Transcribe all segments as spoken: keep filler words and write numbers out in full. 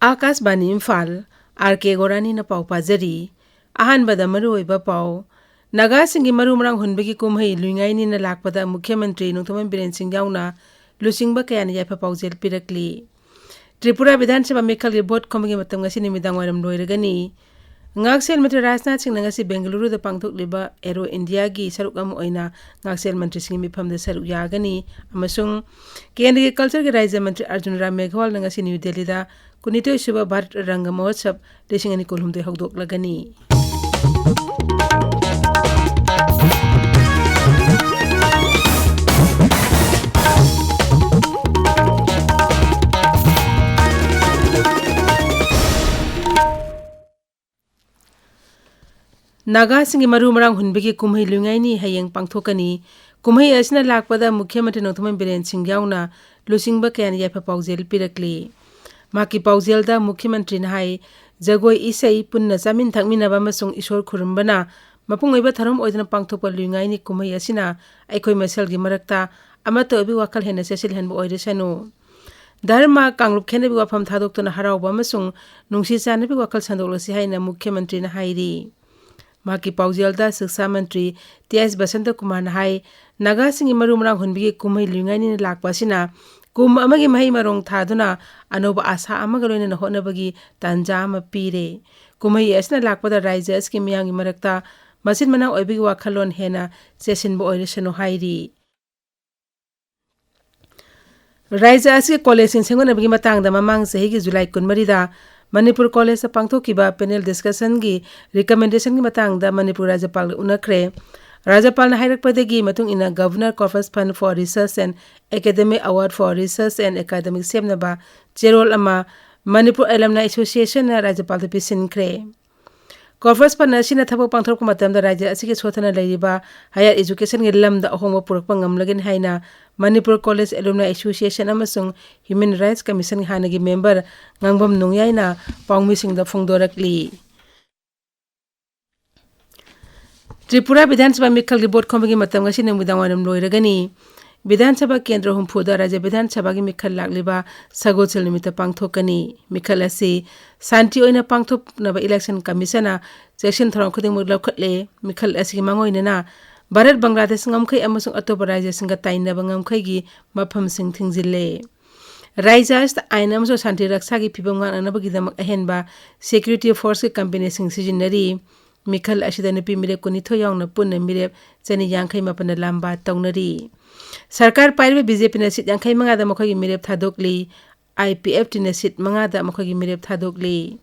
ꯑꯥꯀꯥꯁꯕꯥꯅꯤ Imphal, R ꯀꯦ ꯒꯣꯔꯥꯅꯤꯅ ꯄꯥꯎ ꯄꯥꯖꯔꯤ꯫ ꯑꯍꯥꯟꯕꯗ ꯃꯔꯨꯑꯣꯏꯕ ꯄꯥꯎ꯫ ꯅꯥꯒꯥꯁꯤꯡꯒꯤ ꯃꯔꯨ ꯃꯔꯥꯡ ꯍꯨꯟꯕꯒꯤ ꯀꯨꯝꯍꯩ ꯂꯨꯏꯉꯥꯏꯅꯤꯅ ꯂꯥꯛꯄꯗ ꯃꯨꯈ꯭ꯌ ꯃꯟꯇ꯭ꯔꯤ ꯅꯣꯡꯊꯣꯝꯕꯝ ꯕꯤꯔꯦꯟ ꯁꯤꯡ ꯌꯥꯎꯅ ꯂꯨꯆꯤꯡꯕ ꯀꯌꯥꯅ ꯌꯥꯏꯐ ꯄꯥꯎꯖꯦꯜ ꯄꯤꯔꯛꯂꯤ꯫ ꯇ꯭ꯔꯤꯄꯨꯔꯥ ꯕꯤꯙꯥꯟ ꯁꯚꯥ ꯃꯤꯈꯜꯒꯤ ꯚꯣꯠ ꯈꯣꯝꯕꯒꯤ ꯃꯇꯝ ꯉꯁꯤ ꯅꯨꯃꯤꯗꯥꯡ ꯋꯥꯏꯔꯝ ꯂꯣꯏꯔꯒꯅꯤ꯫ ꯉꯥꯛꯁꯦꯜ ꯃꯟꯇ꯭ꯔꯤ ꯔꯥꯖꯅꯥꯊ ꯁꯤꯡꯅ ꯉꯁꯤ ꯕꯦꯡꯒꯂꯨꯔꯨꯗ ꯄꯥꯡꯊꯣꯛꯂꯤꯕ ꯑꯦꯔꯣ ꯏꯟꯗꯤꯌꯥꯒꯤ ꯁꯔꯨꯛ ꯑꯃ ꯑꯣꯏꯅ ꯉꯥꯛꯁꯦꯜ ꯃꯟꯇ꯭ꯔꯤꯁꯤꯡꯒꯤ ꯃꯤꯐꯝꯗ ꯁꯔꯨꯛ ꯌꯥꯒꯅꯤ ꯑꯃꯁꯨꯡ ꯀꯦꯟꯗ꯭ꯔꯒꯤ ꯀꯜꯆꯔꯒꯤ ꯔꯥꯖ꯭ꯌ ꯃꯟꯇ꯭ꯔꯤ ꯑꯔꯖꯨꯟ ꯔꯥꯝ ꯃꯦꯘꯋꯥꯜꯅ ꯉꯁꯤ ꯅ꯭ꯌꯨ ꯗꯦꯜꯂꯤꯗ ꯀꯨꯟꯅꯤꯊꯣꯏ ꯁꯨꯕ ꯚꯥꯔꯠ ꯔꯪꯒ ꯃꯍꯣꯠꯁꯕ ꯂꯤꯁꯤꯡ ꯑꯅꯤ ꯀꯨꯟꯍꯨꯝꯗꯣꯏ ꯍꯧꯗꯣꯛꯂꯒꯅꯤ꯫ ꯅꯥꯒꯥꯁꯤꯡꯒꯤ ꯃꯔꯨ ꯃꯔꯥꯡ ꯍꯨꯟꯕꯒꯤ ꯀꯨꯝꯍꯩ ꯂꯨꯏꯉꯥꯏꯅꯤ ꯍꯌꯦꯡ ꯄꯥꯡꯊꯣꯛꯀꯅꯤ꯫ ꯀꯨꯝꯍꯩ ꯑꯁꯤꯅ ꯂꯥꯛꯄꯗ ꯃꯨꯈ꯭ꯌ ꯃꯟꯇ꯭ꯔꯤ ꯅꯣꯡꯊꯣꯝꯕꯝ ꯕꯤꯔꯦꯟ ꯁꯤꯡ ꯌꯥꯎꯅ ꯂꯨꯆꯤꯡꯕ ꯀꯌꯥꯅ ꯌꯥꯏꯐ ꯄꯥꯎꯖꯦꯜ ꯄꯤꯔꯛꯂꯤ꯫ ꯃꯍꯥꯛꯀꯤ ꯄꯥꯎꯖꯦꯜꯗ ꯃꯨꯈ꯭ꯌ ꯃꯟꯇ꯭ꯔꯤꯅ ꯍꯥꯏ, ꯖꯒꯣꯏ ꯏꯁꯩ, ꯄꯨꯟꯅ ꯆꯥꯃꯤꯟ ꯊꯛꯃꯤꯟꯅꯕ ꯑꯃꯁꯨꯡ ꯏꯁꯣꯔ ꯈꯨꯔꯨꯝꯕꯅ ꯃꯄꯨꯡ ꯑꯣꯏꯕ ꯊꯧꯔꯝ ꯑꯣꯏꯗꯨꯅ ꯄꯥꯡꯊꯣꯛꯄ ꯂꯨꯏꯉꯥꯏꯅꯤ ꯀꯨꯝꯍꯩ ꯑꯁꯤꯅ ꯑꯩꯈꯣꯏ ꯃꯁꯦꯜꯒꯤ ꯃꯔꯛꯇ ꯑꯃꯠꯇ ꯑꯣꯏꯕꯒꯤ ꯋꯥꯈꯜ ꯍꯦꯟꯅ ꯆꯦꯠꯁꯤꯜꯍꯟꯕ ꯑꯣꯏꯔꯁꯅꯨ꯫ ꯙꯔꯃ, ꯀꯥꯡꯂꯨꯞ ꯈꯦꯟꯅꯕꯒꯤ ꯋꯥꯐꯝ ꯊꯥꯗꯣꯛꯇꯨꯅ ꯍꯔꯥꯎꯕ ꯑꯃꯁꯨꯡ ꯅꯨꯡꯁꯤ ꯆꯥꯟꯅꯕꯒꯤ ꯋꯥꯈꯜ ꯁꯟꯗꯣꯛꯂꯁꯤ ꯍꯥꯏꯅ ꯃꯨꯈ꯭ꯌ ꯃꯟꯇ꯭ꯔꯤꯅ ꯍꯥꯏꯔꯤ꯫ ꯃꯍꯥꯛꯀꯤ ꯄꯥꯎꯖꯦꯜꯗ ꯁꯤꯛꯁꯥ ꯃꯟꯇ꯭ꯔꯤ ꯇꯤ ꯑꯦꯁ ꯕꯁꯟꯇ ꯀꯨꯃꯥꯔꯅ ꯍꯥꯏ, ꯅꯥꯒꯥꯁꯤꯡꯒꯤ ꯃꯔꯨ ꯃꯔꯥꯡ ꯍꯨꯟꯕꯒꯤ ꯀꯨꯝꯍꯩ ꯂꯨꯏꯉꯥꯏꯅꯤꯅ ꯂꯥꯛꯄ ꯑꯁꯤꯅ ꯀꯨꯝ ꯑꯃꯒꯤ ꯃꯍꯩ ꯃꯔꯣꯡ ꯊꯥꯗꯨꯅ ꯑꯅꯧꯕ ꯑꯥꯁꯥ ꯑꯃꯒ ꯂꯣꯏꯅꯅ ꯍꯣꯠꯅꯕꯒꯤ ꯇꯥꯟꯖꯥ ꯑꯃ ꯄꯤꯔꯦ꯫ ꯀꯨꯝꯍꯩ ꯑꯁꯤꯅ ꯂꯥꯛꯄꯗ ꯔꯥꯖ꯭ꯌ ꯑꯁꯤꯒꯤ ꯃꯤꯌꯥꯝꯒꯤ ꯃꯔꯛꯇ ꯃꯆꯤꯟ ꯃꯅꯥꯎ ꯑꯣꯏꯕꯒꯤ ꯋꯥꯈꯜꯂꯣꯟ ꯍꯦꯟꯅ ꯆꯦꯠꯁꯤꯟꯕ ꯑꯣꯏꯔꯁꯅꯨ ꯍꯥꯏꯔꯤ꯫ ꯔꯥꯖ꯭ꯌ ꯑꯁꯤꯒꯤ ꯀꯣꯂꯦꯖꯁꯤꯡ ꯁꯦꯝꯒꯠꯅꯕꯒꯤ ꯃꯇꯥꯡꯗ ꯃꯃꯥꯡ ꯆꯍꯤꯒꯤ ꯖꯨꯂꯥꯏ ꯀꯨꯟꯃꯔꯤꯗ ꯃꯅꯤꯄꯨꯔ ꯀꯣꯂꯦꯖꯇ ꯄꯥꯡꯊꯣꯛꯈꯤꯕ ꯄꯦꯅꯦꯜ ꯗꯤꯁꯀꯁꯟꯒꯤ ꯔꯤꯀꯃꯦꯟꯗꯦꯁꯟꯒꯤ ꯃꯇꯥꯡꯗ ꯃꯅꯤꯄꯨꯔ ꯔꯥꯖ꯭ꯌꯄꯥꯜꯒ ꯎꯅꯈ꯭ꯔꯦ꯫ ꯔꯥꯖ꯭ꯌꯄꯥꯜꯅ ꯍꯥꯏꯔꯛꯄꯗꯒꯤ ꯃꯇꯨꯡ ꯏꯟꯅ Governor Corpus Fund for Research and Academic Award for Research and Academic ꯁꯦꯝꯅꯕ ꯆꯦꯔꯣꯜ ꯑꯃ ꯃꯅꯤꯄꯨꯔ ꯑꯦꯂꯝꯅꯥꯏ ꯑꯦꯁꯣꯁꯤꯌꯦꯁꯟꯅ ꯔꯥꯖ꯭ꯌꯄꯥꯜꯗ ꯄꯤꯁꯤꯟꯈ꯭ꯔꯦ꯫ ꯀꯣꯔꯄꯁ ꯐꯟ ꯑꯁꯤꯅ ꯊꯕꯛ ꯄꯥꯡꯊꯣꯔꯛꯄ ꯃꯇꯝꯗ ꯔꯥꯖ꯭ꯌ ꯑꯁꯤꯒꯤ ꯁꯣꯠꯊꯅ ꯂꯩꯔꯤꯕ ꯍꯥꯌꯔ ꯑꯦꯖꯨꯀꯦꯁꯟꯒꯤ ꯂꯝꯗ ꯑꯍꯣꯡꯕ ꯄꯨꯔꯛꯄ ꯉꯝꯂꯒꯅꯤ ꯍꯥꯏꯅ ꯃꯅꯤꯄꯨꯔ ꯀꯣꯂꯦꯖ ꯑꯦꯂꯨꯝꯅꯥꯏ ꯑꯦꯁꯣꯁꯤꯌꯦꯁꯟ ꯑꯃꯁꯨꯡ ꯍ꯭ꯌꯨꯃꯦꯟ ꯔꯥꯏꯠꯁ ꯀꯃꯤꯁꯟꯒꯤ ꯍꯥꯟꯅꯒꯤ ꯃꯦꯝꯕꯔ ꯉꯥꯡꯕꯝ ꯅꯣꯡꯌꯥꯏꯅ ꯄꯥꯎꯃꯤꯁꯤꯡꯗ ꯐꯣꯡꯗꯣꯔꯛꯂꯤ꯫ ꯇ꯭ꯔꯤꯄꯨꯔꯥ ꯕꯤꯙꯥꯟ ꯁꯚꯥ ꯃꯤꯈꯜꯒꯤ ꯚꯣꯠ ꯈꯣꯝꯕꯒꯤ ꯃꯇꯝ ꯉꯁꯤ ꯅꯨꯃꯤꯗꯥꯡ ꯋꯥꯏꯔꯝ ꯂꯣꯏꯔꯒꯅꯤ꯫ ꯕꯤꯙꯥꯟ ꯁꯚꯥ ꯀꯦꯟꯗ꯭ꯔ ꯍꯨꯝꯐꯨꯗ ꯔꯥꯖ꯭ꯌ ꯕꯤꯙꯥꯟ ꯁꯚꯥꯒꯤ ꯃꯤꯈꯜ ꯂꯥꯛꯂꯤꯕ ꯁꯒꯣꯜꯁꯦꯜ ꯅꯨꯃꯤꯠꯇ ꯄꯥꯡꯊꯣꯛꯀꯅꯤ꯫ ꯃꯤꯈꯜ ꯑꯁꯤ ꯁꯥꯟꯇꯤ ꯑꯣꯏꯅ ꯄꯥꯡꯊꯣꯛꯅꯕ ꯏꯂꯦꯛꯁꯟ ꯀꯃꯤꯁꯟꯅ ꯆꯦꯛꯁꯤꯟ ꯊꯧꯔꯥꯡ ꯈꯨꯗꯤꯡꯃꯛ ꯂꯧꯈꯠꯂꯦ꯫ ꯃꯤꯈꯜ ꯑꯁꯤꯒꯤ ꯃꯥꯡꯑꯣꯏꯅꯅ ꯚꯥꯔꯠ ꯕꯪꯒ꯭ꯂꯥꯗꯦꯁ ꯉꯝꯈꯩ ꯑꯃꯁꯨꯡ ꯑꯇꯣꯞꯄ ꯔꯥꯖ꯭ꯌꯁꯤꯡꯒ ꯇꯥꯏꯅꯕ ꯉꯝꯈꯩꯒꯤ ꯃꯐꯝꯁꯤꯡ ꯊꯤꯡꯖꯤꯜꯂꯦ꯫ ꯔꯥꯖ꯭ꯌ ꯑꯁꯤꯗ ꯑꯥꯏꯟ ꯑꯃꯁꯨꯡ ꯁꯥꯟꯇꯤ ꯔꯛꯁꯥꯒꯤ ꯐꯤꯕꯝ ꯉꯥꯛꯅꯅꯕꯒꯤꯗꯃꯛ ꯑꯍꯦꯟꯕ ꯁꯦꯀ꯭ꯌꯨꯔꯤꯇꯤ ꯐꯣꯔꯁꯀꯤ ꯀꯝꯄꯦꯅꯤꯁꯤꯡ ꯁꯤꯖꯤꯟꯅꯔꯤ꯫ ꯃꯤꯈꯜ ꯑꯁꯤꯗ ꯅꯨꯄꯤ ꯃꯤꯔꯦꯞ ꯀꯨꯟꯅꯤꯊꯣꯏ ꯌꯥꯎꯅ ꯄꯨꯟꯅ ꯃꯤꯔꯦꯞ ꯆꯅꯤ ꯌꯥꯡꯈꯩ ꯃꯥꯄꯟꯅ ꯂꯥꯝꯕꯥ ꯇꯧꯅꯔꯤ꯫ ꯁꯔꯀꯥꯔ ꯄꯥꯏꯔꯤꯕ ꯕꯤ ꯖꯦ ꯄꯤꯅ ꯁꯤꯠ ꯌꯥꯡꯈꯩ ꯃꯉꯥꯗ ꯃꯈꯣꯏꯒꯤ ꯃꯤꯔꯦꯞ ꯊꯥꯗꯣꯛꯂꯤ꯫ ꯑꯥꯏ ꯄꯤ ꯑꯦꯐ ꯇꯤꯅ ꯁꯤꯠ ꯃꯉꯥꯗ ꯃꯈꯣꯏꯒꯤ ꯃꯤꯔꯦꯞ ꯊꯥꯗꯣꯛꯂꯤ꯫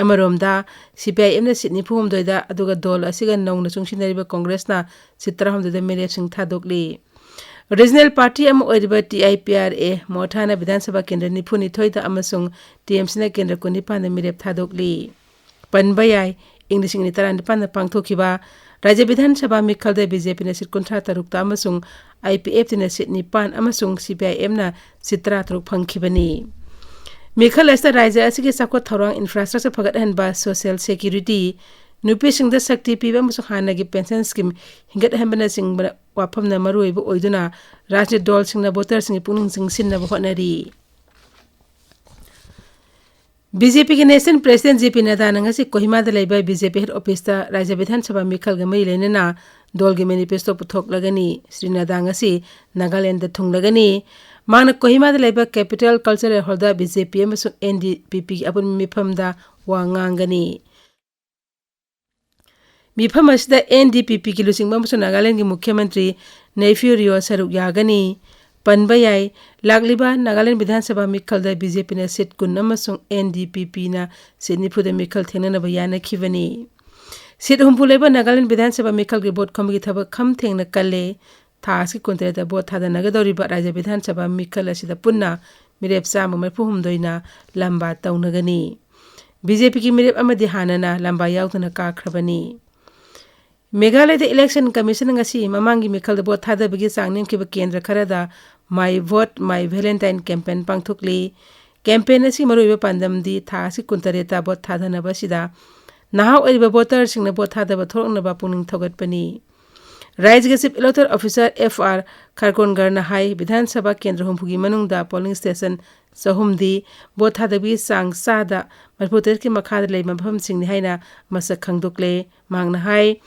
ꯑꯃꯔꯣꯝꯗ, ꯁꯤ ꯄꯤ ꯑꯥꯏ ꯑꯦꯝꯅ ꯁꯤꯠ ꯅꯤꯐꯨ ꯍꯨꯝꯗꯣꯏꯗ, ꯑꯗꯨꯒ ꯗꯣꯜ ꯑꯁꯤꯒ ꯅꯧꯅ ꯆꯨꯡꯁꯤꯟꯅꯔꯤꯕ ꯀꯣꯡꯒ꯭ꯔꯦꯁꯅ ꯁꯤꯠ ꯇꯔꯥꯍꯨꯝꯗꯣꯏꯗ ꯃꯤꯔꯦꯞꯁꯤꯡ ꯊꯥꯗꯣꯛꯂꯤ꯫ ꯔꯤꯖꯅꯦꯜ ꯄꯥꯔꯇꯤ ꯑꯃ ꯑꯣꯏꯔꯤꯕ T I P R A ꯃꯣꯊꯥꯅ ꯕꯤꯙꯥꯟ ꯁꯚꯥ ꯀꯦꯟꯗ꯭ꯔ ꯅꯤꯐꯨꯅꯤꯊꯣꯏꯗ ꯑꯃꯁꯨꯡ ꯇꯤ ꯑꯦꯝ ꯁꯤꯅ ꯀꯦꯟꯗ꯭ꯔ ꯀꯨꯟꯅꯤꯄꯥꯟꯗ ꯃꯤꯔꯦꯞ ꯊꯥꯗꯣꯛꯂꯤ꯫ ꯄꯟꯕ ꯌꯥꯏ, ꯏꯪ ꯂꯤꯁꯤꯡ ꯑꯅꯤ ꯇꯔꯥꯅꯤꯄꯥꯟꯗ ꯄꯥꯡꯊꯣꯛꯈꯤꯕ ꯔꯥꯖ꯭ꯌ ꯕꯤꯙꯥꯟ ꯁꯚꯥ ꯃꯤꯈꯜꯗ ꯕꯤ ꯖꯦ ꯄꯤꯅ ꯁꯤꯠ ꯀꯨꯟꯊ꯭ꯔꯥ ꯇꯔꯨꯛꯇ ꯑꯃꯁꯨꯡ ꯑꯥꯏ ꯄꯤ ꯑꯦꯐ ꯇꯤꯅ ꯁꯤꯠ ꯅꯤꯄꯥꯟ ꯑꯃꯁꯨꯡ ꯁꯤ ꯄꯤ ꯑꯥꯏ ꯑꯦꯝꯅ ꯁꯤꯠ ꯇꯔꯥꯇꯔꯨꯛ ꯐꯪꯈꯤꯕꯅꯤ꯫ ꯃꯤꯈꯜ ꯑꯁꯤꯗ ꯔꯥꯖ꯭ꯌ ꯑꯁꯤꯒꯤ ꯆꯥꯎꯈꯠ ꯊꯧꯔꯥꯡ, ꯏꯟꯐ꯭ꯔꯥꯁ꯭ꯇ꯭ꯔꯛꯆꯔ ꯐꯒꯠꯍꯟꯕ, ꯁꯣꯁꯤꯌꯦꯜ ꯁꯦꯀ꯭ꯌꯨꯔꯤꯇꯤ, ꯅꯨꯄꯤꯁꯤꯡꯗ ꯁꯛꯇꯤ ꯄꯤꯕ ꯑꯃꯁꯨꯡ ꯍꯥꯟꯅꯒꯤ ꯄꯦꯟꯁꯟ ꯁ꯭ꯀꯤꯝ ꯍꯤꯡꯒꯠꯍꯟꯕꯅꯆꯤꯡꯕ ꯋꯥꯐꯝꯅ ꯃꯔꯨꯑꯣꯏꯕ ꯑꯣꯏꯗꯨꯅ ꯔꯥꯖ꯭ꯌ ꯗꯣꯜꯁꯤꯡꯅ ꯚꯣꯇꯔꯁꯤꯡꯒꯤ ꯄꯨꯛꯅꯤꯡ ꯆꯤꯡꯁꯤꯟꯅꯕ ꯍꯣꯠꯅꯔꯤ꯫ ꯕꯤ ꯖꯦ ꯄꯤꯒꯤ ꯅꯦꯁꯅꯦꯜ ꯄ꯭ꯔꯦꯁꯤꯗꯦꯟꯠ ꯖꯦ ꯄꯤ ꯅꯗꯥꯅ ꯉꯁꯤ ꯀꯣꯍꯤꯃꯥꯗ ꯂꯩꯕ ꯕꯤ ꯖꯦ ꯄꯤ ꯍꯦꯗ ꯑꯣꯐꯤꯁꯇ ꯔꯥꯖ꯭ꯌ ꯕꯤꯙꯥꯟ ꯁꯚꯥ ꯃꯤꯈꯜꯒ ꯃꯔꯤ ꯂꯩꯅꯅ ꯗꯣꯜꯒꯤ ꯃꯦꯅꯤꯐꯦꯁꯇꯣ ꯄꯨꯊꯣꯛꯂꯒꯅꯤ꯫ ꯁ꯭ꯔꯤ ꯅꯗꯥ ꯉꯁꯤ ꯅꯥꯒꯥꯂꯦꯟꯗ ꯊꯨꯡꯂꯒꯅꯤ꯫ ꯃꯍꯥꯛꯅ ꯀꯣꯍꯤꯃꯥꯗ ꯂꯩꯕ ꯀꯦꯄꯤꯇꯦꯜ ꯀꯜꯆꯔꯦꯜ ꯍꯣꯜꯗ ꯕꯤ ꯖꯦ ꯄꯤ ꯑꯃꯁꯨꯡ ꯑꯦꯟ ꯗꯤ ꯄꯤ ꯄꯤꯒꯤ ꯑꯄꯨꯟꯕ ꯃꯤꯐꯝꯗ ꯋꯥ ꯉꯥꯡꯒꯅꯤ꯫ ꯃꯤꯐꯝ ꯑꯁꯤꯗ ꯑꯦꯟ ꯗꯤ ꯄꯤ ꯄꯤꯒꯤ ꯂꯨꯆꯤꯡꯕ ꯑꯃꯁꯨꯡ ꯅꯥꯒꯥꯂꯦꯟꯗꯒꯤ ꯃꯨꯈ꯭ꯌ ꯃꯟꯇ꯭ꯔꯤ ꯅꯩꯐꯤꯌꯨ ꯔꯤꯑꯣ ꯁꯔꯨꯛ ꯌꯥꯒꯅꯤ꯫ ꯄꯟꯕ ꯌꯥꯏ, ꯂꯥꯛꯂꯤꯕ ꯅꯥꯒꯥꯂꯦꯟ ꯕꯤꯙꯥꯟ ꯁꯚꯥ ꯃꯤꯈꯜꯗ ꯕꯤ ꯖꯦ ꯄꯤꯅ ꯁꯤꯠ ꯀꯨꯟ ꯑꯃꯁꯨꯡ ꯑꯦꯟ ꯗꯤ ꯄꯤ ꯄꯤꯅ ꯁꯤꯠ ꯅꯤꯐꯨꯗ ꯃꯤꯈꯜ ꯊꯦꯡꯅꯅꯕ ꯌꯥꯅꯈꯤꯕꯅꯤ꯫ ꯁꯤꯠ ꯍꯨꯝꯐꯨ ꯂꯩꯕ ꯅꯥꯒꯥꯂꯦꯟ ꯕꯤꯙꯥꯟ ꯁꯚꯥ ꯃꯤꯈꯜꯒꯤ ꯚꯣꯠ ꯈꯣꯝꯕꯒꯤ ꯊꯕꯛ ꯈꯝ ꯊꯦꯡꯅ ꯀꯜꯂꯦ꯫ ꯊꯥ ꯑꯁꯤꯒꯤ ꯀꯨꯟꯇꯔꯦꯠꯇ ꯚꯣꯠ ꯊꯥꯗꯅꯒꯗꯧꯔꯤꯕ ꯔꯥꯖ꯭ꯌ ꯕꯤꯙꯥꯟ ꯁꯚꯥ ꯃꯤꯈꯜ ꯑꯁꯤꯗ ꯄꯨꯟꯅ ꯃꯤꯔꯦꯞ ꯆꯥꯝꯃ ꯃꯔꯤꯐꯨ ꯍꯨꯝꯗꯣꯏꯅ ꯂꯝꯕꯥ ꯇꯧꯅꯒꯅꯤ꯫ ꯕꯤ ꯖꯦ ꯄꯤꯒꯤ ꯃꯤꯔꯦꯞ ꯑꯃꯗꯤ ꯍꯥꯟꯅꯅ ꯂꯝꯕꯥ ꯌꯥꯎꯗꯅ ꯀꯥꯈ꯭ꯔꯕꯅꯤ꯫ ꯃꯦꯘꯥꯂꯌꯗ ꯏꯂꯦꯛꯁꯟ ꯀꯃꯤꯁꯟꯅ ꯉꯁꯤ ꯃꯃꯥꯡꯒꯤ ꯃꯤꯈꯜꯗ ꯚꯣꯠ ꯊꯥꯗꯕꯒꯤ ꯆꯥꯡ ꯅꯦꯝꯈꯤꯕ ꯀꯦꯟꯗ꯭ꯔ ꯈꯔꯗ My Vote My Valentine campaign ꯄꯥꯡꯊꯣꯛꯂꯤ꯫ ꯀꯦꯝꯄꯦꯟ ꯑꯁꯤ ꯃꯔꯨꯑꯣꯏꯕ ꯄꯥꯟꯗꯝꯗꯤ ꯊꯥ ꯑꯁꯤ ꯀꯨꯟꯇꯔꯦꯠꯇ ꯚꯣꯠ ꯊꯥꯗꯅꯕ ꯑꯁꯤꯗ ꯅꯍꯥ ꯑꯣꯏꯔꯤꯕ ꯚꯣꯇꯔꯁꯤꯡꯅ ꯚꯣꯠ ꯊꯥꯗꯕ ꯊꯣꯛꯂꯛꯅꯕ ꯄꯨꯛꯅꯤꯡ ꯊꯧꯒꯠꯄꯅꯤ꯫ ꯔꯥꯏꯖ꯭ꯌꯒꯤ Chief Electoral Officer F R Kharkonkar ꯅ ꯍꯥꯏ, ꯕꯤꯙꯥꯟ ꯁꯚꯥ ꯀꯦꯟꯗ꯭ꯔ ꯍꯨꯝꯐꯨꯒꯤ ꯃꯅꯨꯡꯗ polling station ꯆꯍꯨꯝꯗꯤ ꯚꯣꯠ ꯊꯥꯗꯕꯒꯤ ꯆꯥꯡ ꯆꯥꯗ ꯃꯔꯤꯐꯨꯇꯔꯦꯠꯀꯤ ꯃꯈꯥꯗ ꯂꯩꯕ ꯃꯐꯝꯁꯤꯡꯅꯤ ꯍꯥꯏꯅ ꯃꯁꯛ ꯈꯪꯗꯣꯛꯂꯦ꯫ ꯃꯍꯥꯛꯅ ꯍꯥꯏ,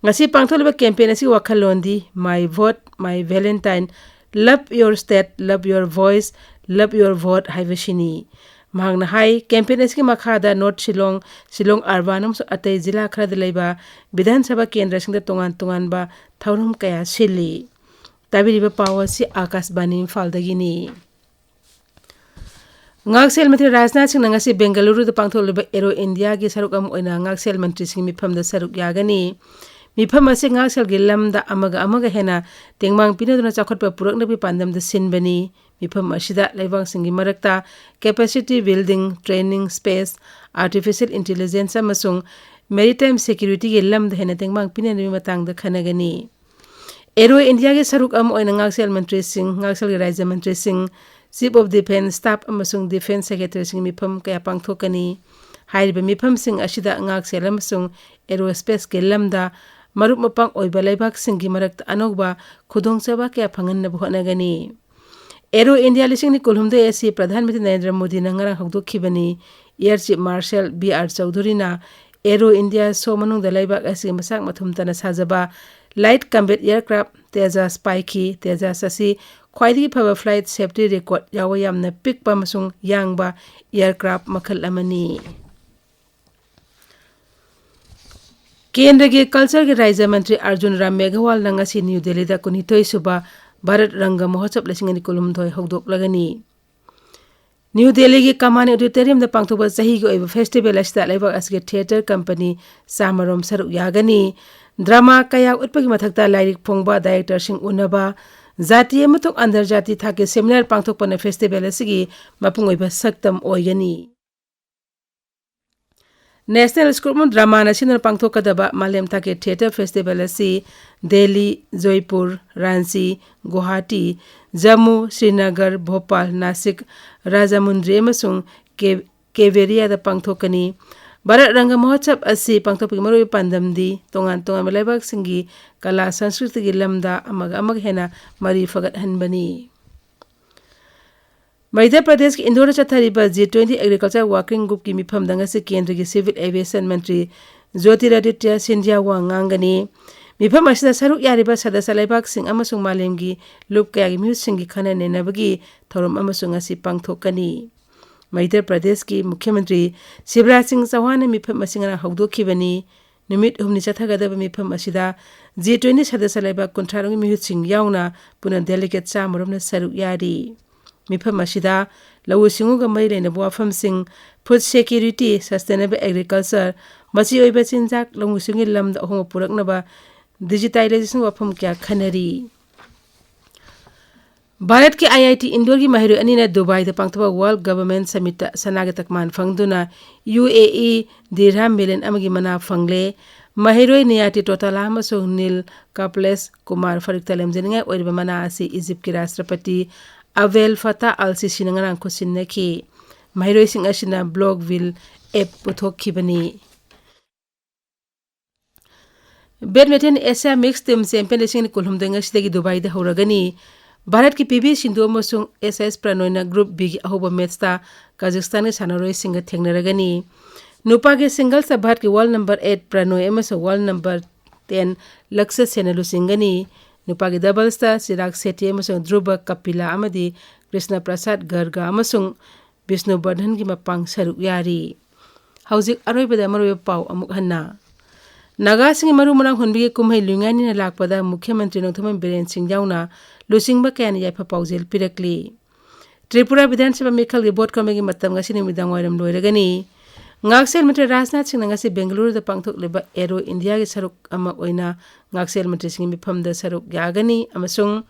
ꯉꯁꯤ ꯄꯥꯡꯊꯣꯛꯂꯤꯕ campaign ꯑꯁꯤꯒꯤ ꯋꯥꯈꯜꯂꯣꯟꯗꯤ My Vote, My Valentine, Love Your State, Love Your Voice, Love Your Vote ꯍꯥꯏꯕꯁꯤꯅꯤ꯫ ꯃꯍꯥꯛꯅ ꯍꯥꯏ, campaign ꯑꯁꯤꯒꯤ ꯃꯈꯥꯗ North Shillong, Shillong Urban ꯑꯃꯁꯨꯡ ꯑꯇꯩ ꯖꯤꯂꯥ ꯈꯔꯗ ꯂꯩꯕ ꯕꯤꯙꯥꯟ ꯁꯚꯥ ꯀꯦꯟꯗ꯭ꯔꯁꯤꯡꯗ ꯇꯣꯉꯥꯟ ꯇꯣꯉꯥꯟꯕ ꯊꯧꯔꯝ ꯀꯌꯥ ꯁꯤꯜꯂꯤ꯫ ꯇꯥꯕꯤꯔꯤꯕ ꯄꯥꯎ ꯑꯁꯤ ꯑꯥꯀꯥꯁꯕꯥꯅꯤ ꯏꯝꯐꯥꯜꯗꯒꯤꯅꯤ꯫ ꯉꯥꯛꯁꯦꯜ ꯃꯟꯇ꯭ꯔꯤ ꯔꯥꯖꯅꯥꯊ ꯁꯤꯡꯅ ꯉꯁꯤ ꯕꯦꯡꯒꯂꯨꯔꯨꯗ ꯄꯥꯡꯊꯣꯛꯂꯤꯕ Aero Indiaꯒꯤ ꯁꯔꯨꯛ ꯑꯃ ꯑꯣꯏꯅ ꯉꯥꯛꯁꯦꯜ ꯃꯟꯇ꯭ꯔꯤꯁꯤꯡꯒꯤ ꯃꯤꯐꯝꯗ ꯁꯔꯨꯛ ꯌꯥꯒꯅꯤ꯫ ꯃꯤꯐꯝ ꯑꯁꯤ ꯉꯥꯛꯁꯦꯜꯒꯤ ꯂꯝꯗ ꯑꯃꯒ ꯑꯃꯒ ꯍꯦꯟꯅ ꯇꯦꯡꯕꯥꯡ ꯄꯤꯅꯗꯨꯅ ꯆꯥꯎꯈꯠꯄ ꯄꯨꯔꯛꯅꯕꯒꯤ ꯄꯥꯟꯗꯝꯗ ꯁꯤꯟꯕꯅꯤ꯫ ꯃꯤꯐꯝ ꯑꯁꯤꯗ ꯂꯩꯕꯥꯛꯁꯤꯡꯒꯤ ꯃꯔꯛꯇ capacity building, training, space, artificial intelligence ꯑꯃꯁꯨꯡ maritime securityꯒꯤ ꯂꯝꯗ ꯍꯦꯟꯅ ꯇꯦꯡꯕꯥꯡ ꯄꯤꯅꯅꯕꯒꯤ ꯃꯇꯥꯡꯗ ꯈꯟꯅꯒꯅꯤ꯫ Aero Indiaꯒꯤ ꯁꯔꯨꯛ ꯑꯃ ꯑꯣꯏꯅ ꯉꯥꯛꯁꯦꯜ ꯃꯟꯇ꯭ꯔꯤꯁꯤꯡ, ꯉꯥꯛꯁꯦꯜꯒꯤ ꯔꯥꯖ꯭ꯌ ꯃꯟꯇ꯭ꯔꯤꯁꯤꯡ, Chief of Defence Staff ꯑꯃꯁꯨꯡ Defence Secretaryꯁꯤꯡꯒꯤ ꯃꯤꯐꯝ ꯀꯌꯥ ꯄꯥꯡꯊꯣꯛꯀꯅꯤ꯫ ꯍꯥꯏꯔꯤꯕ ꯃꯤꯐꯝꯁꯤꯡ ꯑꯁꯤꯗ ꯉꯥꯛꯁꯦꯜ ꯑꯃꯁꯨꯡ aerospaceꯀꯤ ꯂꯝꯗ ꯃꯔꯨꯞ ꯃꯄꯥꯡ ꯑꯣꯏꯕ ꯂꯩꯕꯥꯛꯁꯤꯡꯒꯤ ꯃꯔꯛꯇ ꯑꯅꯧꯕ ꯈꯨꯗꯣꯡꯆꯥꯕ ꯀꯌꯥ ꯐꯪꯍꯟꯅꯕ ꯍꯣꯠꯅꯒꯅꯤ꯫ Aero India ꯂꯤꯁꯤꯡ ꯑꯅꯤ ꯀꯨꯟꯍꯨꯝꯗꯣꯏ ꯑꯁꯤ ꯄ꯭ꯔꯙꯥꯟ ꯃꯟꯇ꯭ꯔꯤ ꯅꯔꯦꯟꯗ꯭ꯔ ꯃꯣꯗꯤꯅ ꯉꯔꯥꯡ ꯍꯧꯗꯣꯛꯈꯤꯕꯅꯤ꯫ Air Chief Marshal B R ꯆꯧꯙꯨꯔꯤꯅ Aero India show ꯃꯅꯨꯡꯗ ꯂꯩꯕꯥꯛ ꯑꯁꯤꯒꯤ ꯃꯁꯥꯛ ꯃꯊꯨꯝ ꯇꯥꯅ ꯁꯥꯖꯕ light combat aircraft Tejas ꯄꯥꯏꯈꯤ꯫ Tejas ꯑꯁꯤ ꯈ꯭ꯋꯥꯏꯗꯒꯤ ꯐꯕ flight safety record ꯌꯥꯎꯕ ꯌꯥꯝꯅ ꯄꯤꯛꯄ ꯑꯃꯁꯨꯡ ꯌꯥꯡꯕ aircraft ꯃꯈꯜ ꯑꯃꯅꯤ꯫ ꯀꯦꯟꯗ꯭ꯔꯒꯤ cultureꯒꯤ ꯔꯥꯖ꯭ꯌ ꯃꯟꯇ꯭ꯔꯤ ꯑꯔꯖꯨꯟ ꯔꯥꯝ ꯃꯦꯘꯋꯥꯜꯅ ꯉꯁꯤ ꯅ꯭ꯌꯨ ꯗꯦꯜꯂꯤꯗ ꯀꯨꯟꯅꯤꯊꯣꯏ ꯁꯨꯕ ꯚꯥꯔꯠ ꯔꯪꯒ ꯃꯍꯣꯠꯁꯕ ꯂꯤꯁꯤꯡ ꯑꯅꯤ ꯀꯨꯟꯍꯨꯝꯗꯣꯏ ꯍꯧꯗꯣꯛꯂꯒꯅꯤ꯫ ꯅ꯭ꯌꯨ ꯗꯦꯜꯂꯤꯒꯤ ꯀꯃꯥꯟ ꯑꯣꯗꯤꯇꯣꯔꯤꯌꯝꯗ ꯄꯥꯡꯊꯣꯛꯄ ꯆꯍꯤꯒꯤ ꯑꯣꯏꯕ festival ꯑꯁꯤꯗ ꯂꯩꯕꯥꯛ ꯑꯁꯤꯒꯤ theatre company ꯆꯥꯃꯔꯣꯝ ꯁꯔꯨꯛ ꯌꯥꯒꯅꯤ꯫ Drama ꯀꯌꯥ ꯎꯠꯄꯒꯤ ꯃꯊꯛꯇ ꯂꯥꯏꯔꯤꯛ ꯐꯣꯡꯕ, directorꯁꯤꯡ ꯎꯅꯕ, ꯖꯥꯇꯤ ꯑꯃꯁꯨꯡ ꯑꯟꯗꯔꯖꯥꯇꯤ ꯊꯥꯛꯀꯤ seminar ꯄꯥꯡꯊꯣꯛꯄꯅ festival ꯑꯁꯤꯒꯤ ꯃꯄꯨꯡ ꯑꯣꯏꯕ ꯁꯛꯇꯝ ꯑꯣꯏꯒꯅꯤ꯫ National School of Dramaꯅ ꯁꯤꯟꯗꯨꯅ ꯄꯥꯡꯊꯣꯛꯀꯗꯕ ꯃꯥꯂꯦꯝ ꯊꯥꯛꯀꯤ theatre festival ꯑꯁꯤ ꯗꯦꯜꯂꯤ, ꯖꯣꯏꯄꯨꯔ, ꯔꯥꯟꯆꯤ, ꯒꯨꯋꯥꯍꯥꯇꯤ, ꯖꯝꯃꯨ, ꯁ꯭ꯔꯤꯅꯒꯔ, ꯚꯣꯄꯥꯜ, ꯅꯥꯁꯤꯛ, ꯔꯥꯖꯥꯃꯨꯟꯗ꯭ꯔꯤ ꯑꯃꯁꯨꯡ ꯀꯦ-, ꯀꯦꯚꯦꯔꯤꯌꯥꯗ ꯄꯥꯡꯊꯣꯛꯀꯅꯤ꯫ ꯚꯥꯔꯠ ꯔꯪꯒ ꯃꯍꯣꯠꯁꯕ ꯑꯁꯤ ꯄꯥꯡꯊꯣꯛꯄꯒꯤ ꯃꯔꯨꯑꯣꯏꯕ ꯄꯥꯟꯗꯝꯗꯤ ꯇꯣꯉꯥꯟ ꯇꯣꯉꯥꯟꯕ ꯂꯩꯕꯥꯛꯁꯤꯡꯒꯤ ꯀꯂꯥ ꯁꯪꯁꯀ꯭ꯔꯤꯇꯤꯒꯤ ꯂꯝꯗ ꯑꯃꯒ ꯑꯃꯒ ꯍꯦꯟꯅ ꯃꯔꯤ ꯐꯒꯠꯍꯟꯕꯅꯤ꯫ ꯃꯙ꯭ꯌ ꯄ꯭ꯔꯗꯦꯁꯀꯤ ꯏꯟꯗꯣꯔꯗ ꯆꯠꯊꯔꯤꯕ ꯖꯤ ꯇ꯭ꯋꯦꯟꯇꯤ ꯑꯦꯒ꯭ꯔꯤꯀꯜꯆꯔ ꯋꯥꯔꯀꯤꯡ ꯒ꯭ꯔꯨꯞꯀꯤ ꯃꯤꯐꯝꯗ ꯉꯁꯤ ꯀꯦꯟꯗ꯭ꯔꯒꯤ ꯁꯤꯚꯤꯜ ꯑꯦꯚꯤꯌꯦꯁꯟ ꯃꯟꯇ꯭ꯔꯤ ꯖꯣꯇꯤꯔꯥꯗꯤꯇ꯭ꯌ ꯁꯤꯟꯙ꯭ꯌꯥ ꯋꯥ ꯉꯥꯡꯒꯅꯤ꯫ ꯃꯤꯐꯝ ꯑꯁꯤꯗ ꯁꯔꯨꯛ ꯌꯥꯔꯤꯕ ꯁꯗꯁ꯭ꯌ ꯂꯩꯕꯥꯛꯁꯤꯡ ꯑꯃꯁꯨꯡ ꯃꯥꯂꯦꯝꯒꯤ ꯂꯨꯞ ꯀꯌꯥꯒꯤ ꯃꯤꯍꯨꯠꯁꯤꯡꯒꯤ ꯈꯟꯅ ꯅꯩꯅꯕꯒꯤ ꯊꯧꯔꯝ ꯑꯃꯁꯨ ꯉꯁꯤ ꯄꯥꯡꯊꯣꯛꯀꯅꯤ꯫ ꯃꯙ꯭ꯌ ꯄ꯭ꯔꯗꯦꯁꯀꯤ ꯃꯨꯈ꯭ꯌ ꯃꯟꯇ꯭ꯔꯤ ꯁꯤꯕꯔꯥꯖ ꯁꯤꯡ ꯆꯧꯍꯥꯟꯅ ꯃꯤꯐꯝ ꯑꯁꯤ ꯉꯔꯥꯡ ꯍꯧꯗꯣꯛꯈꯤꯕꯅꯤ꯫ ꯅꯨꯃꯤꯠ ꯍꯨꯝꯅꯤ ꯆꯠꯊꯒꯗꯕ ꯃꯤꯐꯝ ꯑꯁꯤꯗ ꯖꯤ ꯇ꯭ꯋꯦꯟꯇꯤ ꯁꯗꯁ꯭ꯌ ꯂꯩꯕꯥꯛ ꯀꯨꯟꯊ꯭ꯔꯥꯔꯣꯝꯒꯤ ꯃꯤꯍꯨꯠꯁꯤꯡ ꯌꯥꯎꯅ ꯄꯨꯟꯅ ꯗꯦꯂꯤꯒꯦꯠ ꯆꯥꯝꯃꯔꯣꯝꯅ ꯁꯔꯨꯛ ꯌꯥꯔꯤ꯫ ꯃꯤꯐꯝ ꯑꯁꯤꯗ ꯂꯧꯎ ꯁꯤꯡꯎꯒ ꯃꯔꯤ ꯂꯩꯅꯕ ꯋꯥꯐꯝꯁꯤꯡ, ꯐꯨꯗ ꯁꯦꯀ꯭ꯌꯨꯔꯤꯇꯤ, ꯁꯁꯇꯦꯅꯦꯕꯜ ꯑꯦꯒ꯭ꯔꯤꯀꯜꯆꯔ, ꯃꯆꯤ ꯑꯣꯏꯕ ꯆꯤꯟꯖꯥꯛ, ꯂꯧꯎ ꯁꯤꯡꯎꯒꯤ ꯂꯝꯗ ꯑꯍꯣꯡꯕ ꯄꯨꯔꯛꯅꯕ ꯗꯤꯖꯤꯇꯥꯏꯂꯥꯏꯖꯦꯁꯟ ꯋꯥꯐꯝ ꯀꯌꯥ ꯈꯟꯅꯔꯤ꯫ ꯚꯥꯔꯠꯀꯤ ꯑꯥꯏ ꯑꯥꯏ ꯇꯤ ꯏꯟꯗꯣꯔꯒꯤ ꯃꯍꯩꯔꯣꯏ ꯑꯅꯤꯅ ꯗꯨꯕꯥꯏꯗ ꯄꯥꯡꯊꯣꯛꯄ ꯋꯥꯔꯜꯗ ꯒꯚꯔꯟꯃꯦꯟꯠ ꯁꯃꯤꯠꯇ ꯁꯅꯥꯒꯤ ꯇꯛꯃꯥꯟ ꯐꯪꯗꯨꯅ ꯌꯨ ꯑꯦ ꯏ ꯗꯤꯔꯍꯥꯝ ꯃꯤꯂꯤꯌꯟ ꯑꯃꯒꯤ ꯃꯅꯥ ꯐꯪꯂꯦ꯫ ꯃꯍꯩꯔꯣꯏ ꯅꯤꯌꯥꯇꯤ ꯇꯣꯇꯥꯂꯥ ꯑꯃꯁꯨꯡ ꯅꯤꯜ ꯀꯥꯄꯂꯦꯁ ꯀꯨꯃꯥꯔ ꯐꯔꯤꯛꯇ ꯂꯦꯝꯖꯅꯤꯡꯉꯥꯏ ꯑꯣꯏꯔꯤꯕ ꯃꯅꯥ ꯑꯁꯤ ꯏꯖꯤꯞꯀꯤ ꯔꯥꯁꯇ꯭ꯔꯄꯇꯤ ꯑꯕꯦꯜ ꯐꯇꯥ ꯑꯜ ꯁꯤꯁꯤꯅ ꯉꯔꯥꯡ ꯈꯨꯠꯁꯤꯟꯅꯈꯤ꯫ ꯃꯍꯩꯔꯣꯏꯁꯤꯡ ꯑꯁꯤꯅ ꯕ꯭ꯂꯣꯛ ꯋꯤꯜ ꯑꯦꯞ ꯄꯨꯊꯣꯛꯈꯤꯕꯅꯤ꯫ Badminton Asia mixed team champion ꯂꯤꯁꯤꯡ ꯑꯅꯤ ꯀꯨꯟꯍꯨꯝꯗꯣꯏ ꯉꯁꯤꯗꯒꯤ ꯗꯨꯕꯥꯏꯗ ꯍꯧꯔꯒꯅꯤ꯫ ꯚꯥꯔꯠꯀꯤ ꯄꯤ ꯚꯤ ꯁꯤꯟꯙꯨ ꯑꯃꯁꯨꯡ ꯑꯦꯁ ꯑꯦꯁ ꯄ꯭ꯔꯅꯣꯏꯅ ꯒ꯭ꯔꯨꯞ ꯕꯤꯒꯤ ꯑꯍꯧꯕ ꯃꯦꯠꯁꯇ ꯀꯥꯖꯥꯈꯁꯇꯥꯟꯒꯤ ꯁꯥꯟꯅꯔꯣꯏꯁꯤꯡꯒ ꯊꯦꯡꯅꯔꯒꯅꯤ꯫ ꯅꯨꯄꯥꯒꯤ ꯁꯤꯡꯒꯜꯁꯇ ꯚꯥꯔꯠꯀꯤ ꯋꯥꯔꯜ ꯅꯝꯕꯔ ꯑꯩꯠ ꯄ꯭ꯔꯅꯣꯏ ꯑꯃꯁꯨꯡ ꯋꯥꯔꯜ ꯅꯝꯕꯔ ꯇꯦꯟ ꯂꯛꯁ ꯁꯦꯟꯅ ꯂꯨꯆꯤꯡꯒꯅꯤ꯫ ꯅꯨꯄꯥꯒꯤ ꯗꯕꯜꯁꯇ ꯆꯤꯔꯥꯒ ꯁꯦꯇꯤ ꯑꯃꯁꯨꯡ ꯙ꯭ꯔꯨꯕ ꯀꯄꯤꯂꯥ ꯑꯃꯗꯤ ꯀ꯭ꯔꯤꯁꯅ ꯄ꯭ꯔꯁꯥꯗ ꯒꯔꯒ ꯑꯃꯁꯨꯡ ꯕꯤꯁꯅꯨ ꯕꯔꯙꯟꯒꯤ ꯃꯄꯥꯡ ꯁꯔꯨꯛ ꯌꯥꯔꯤ꯫ ꯍꯧꯖꯤꯛ ꯑꯔꯣꯏꯕꯗ ꯃꯔꯨꯑꯣꯏꯕ ꯄꯥꯎ ꯑꯃꯨꯛ ꯍꯟꯅ꯫ ꯅꯥꯒꯥꯁꯤꯡꯒꯤ ꯃꯔꯨ ꯃꯔꯥꯡ ꯍꯨꯟꯕꯒꯤ ꯀꯨꯝꯍꯩ ꯂꯨꯏꯉꯥꯏꯅꯤꯅ ꯂꯥꯛꯄꯗ ꯃꯨꯈ꯭ꯌ ꯃꯟꯇ꯭ꯔꯤ ꯅꯣꯡꯊꯣꯝꯕꯝ ꯕꯤꯔꯦꯟ ꯁꯤꯡ ꯌꯥꯎꯅ ꯂꯨꯆꯤꯡꯕ ꯀꯌꯥꯅ ꯌꯥꯏꯐ ꯄꯥꯎꯖꯦꯜ ꯄꯤꯔꯛꯂꯤ꯫ ꯇ꯭ꯔꯤꯄꯨꯔꯥ ꯕꯤꯙꯥꯟ ꯁꯚꯥ ꯃꯤꯈꯜꯒꯤ ꯚꯣꯠ ꯈꯣꯝꯕꯒꯤ ꯃꯇꯝ ꯉꯁꯤ ꯅꯨꯃꯤꯗꯥꯡ ꯋꯥꯏꯔꯝ ꯂꯣꯏꯔꯒꯅꯤ꯫ ꯉꯥꯛꯁꯦꯜ ꯃꯟꯇ꯭ꯔꯤ ꯔꯥꯖꯅꯥꯊ ꯁꯤꯡꯅ ꯉꯁꯤ ꯕꯦꯡꯒꯂꯨꯔꯨꯗ ꯄꯥꯡꯊꯣꯛꯂꯤꯕ ꯑꯦꯔꯣ ꯏꯟꯗꯤꯌꯥꯒꯤ ꯁꯔꯨꯛ ꯑꯃ ꯑꯣꯏꯅ ꯉꯥꯛꯁꯦꯜ ꯃꯟꯇ꯭ꯔꯤꯁꯤꯡꯒꯤ ꯃꯤꯐꯝꯗ ꯁꯔꯨꯛ ꯌꯥꯒꯅꯤ ꯑꯃꯁꯨꯡ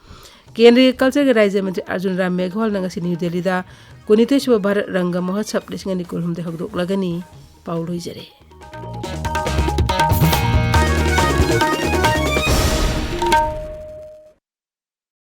ꯀꯦꯟꯗ꯭ꯔꯒꯤ ꯀꯜꯆꯔꯒꯤ ꯔꯥꯖ꯭ꯌ ꯃꯟꯇ꯭ꯔꯤ ꯑꯔꯖꯨꯟ ꯔꯥꯝ ꯃꯦꯘꯋꯥꯜꯅ ꯉꯁꯤ ꯅ꯭ꯌꯨ ꯗꯦꯜꯂꯤꯗ ꯀꯨꯟꯅꯤꯊꯣꯏꯁꯨꯕ ꯚꯥꯔꯠ ꯔꯪꯒ ꯃꯍꯣꯠꯁꯕ ꯂꯤꯁꯤꯡ ꯑꯅꯤ ꯀꯨꯟꯍꯨꯝꯗꯣꯏ ꯍꯧꯗꯣꯛꯂꯒꯅꯤ꯫ ꯄꯥꯎ ꯂꯣꯏꯖꯔꯦ꯫